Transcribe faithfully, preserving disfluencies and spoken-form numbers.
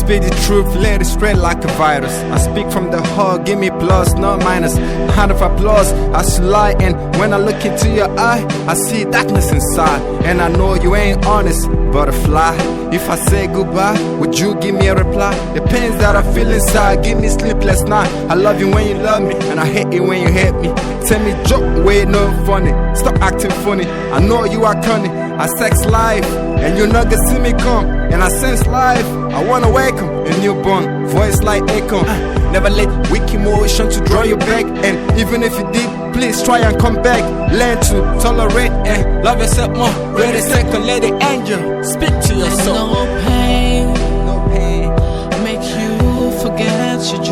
Speak the truth, let it spread like a virus. I speak from the heart, give me plus, not minus. Hand of applause, I should lie. And when I look into your eye, I see darkness inside. And I know you ain't honest, butterfly. If I say goodbye, would you give me a reply? The pains that I feel inside give me sleepless night. I love you when you love me, and I hate it when you hate me. Tell me joke way no funny. Stop acting funny. I know you are cunning. I sex life, and you not gonna see me come. And I sense life. I wanna wake 'em, a newborn voice like echo. Never let weak emotion to draw you back. And even if you did, please try and come back. Learn to tolerate and love yourself more. Ready second, let the angel speak to your soul. No pain No pain. make you forget your